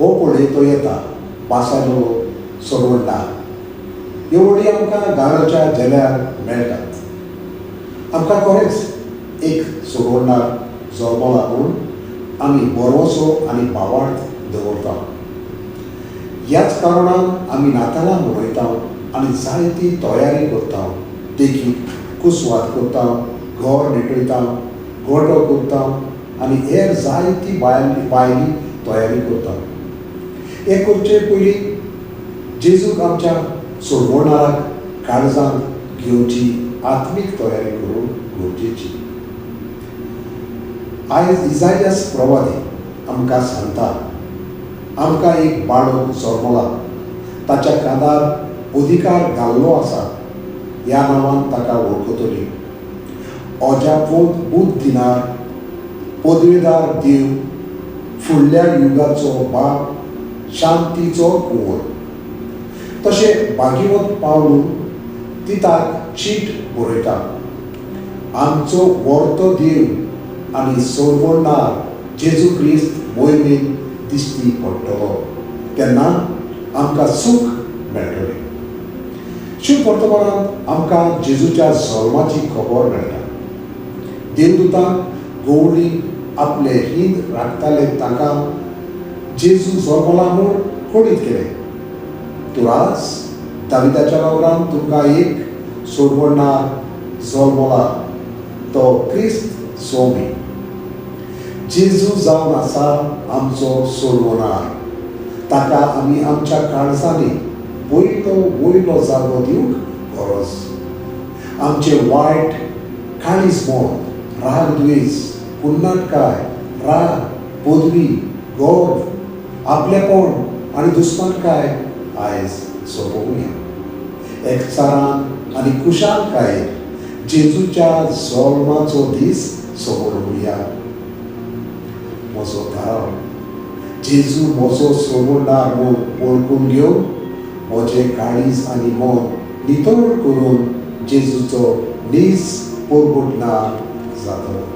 हो पळय तो येता पासालो सोडवणदार. ह्यो वळी आमकां गाळोच्या झेल्यार मेळटात. आमकां खरेंच एक सोडवणदार जल्मला म्हूण आमी भरवंसो आनी भावार्थ दवरता. ह्याच कारणान आमी नातालां मनयता आनी जायती तयारी करता, देखीक कुसवाद करता, घर निटयता, गोटो करता आनी हेर जायती बायल बायली तयारी करता. हें करचे पयलीं जेजूक आमच्या सोडवणाराक काळजांत घेवची आत्मीक तयारी करूंक गरजेची. आयज इजायस प्रवादी आमकां सांगता, आमकां एक बाळक जल्मला, ताच्या कानार अधिकार घाल्लो आसा, ह्या नांवान ताका वळखतली, अजापोत बूद दिनार, पदवेदार देव, फुडल्या युगाचो बाप, शांतीचो कुंवर. तशें भागीवत पावलून तिताक चीट बरयता, आमचो वर्तो देव आनी सोडवणदार जेजू क्रिस्त मोहिमेन दिश्टी पडटलो तेन्ना आमकां सूख मेळटलें. शुभ वर्तमानांत आमकां जेजूच्या जल्माची खबर मेळटा. देवदूतांक गवळी आपले हिंद राखताले, तांकां जेजू जल्मला म्हूण कळीत केलें. तुराज दाविदाच्या नगरान तुमकां एक सोडवणदार जल्मला, तो क्रिस्त स्वामी. जेजू जावन आसा आमचो सोडवणार. ताका आमी आमच्या काळजांनी पयलो वयलो जागो दिवंक गरज. आमचें वायट काळीज मन, राग द्वेस, कुन्नाटकाय, राग, पदवी, गर्व, आपलेपण आनी दुस्मानकाय आयज सोंपोवया. एकचारान आनी खुशालकायेन जेजूच्या जल्माचो दीस सोंपोवया. म्हजो थाराव, जेजू म्हजो सोडवणदार म्हूण वळखून घेवन म्हजें काळीज आनी मन नितळ करून जेजूचो नीज परगटणार जातलो.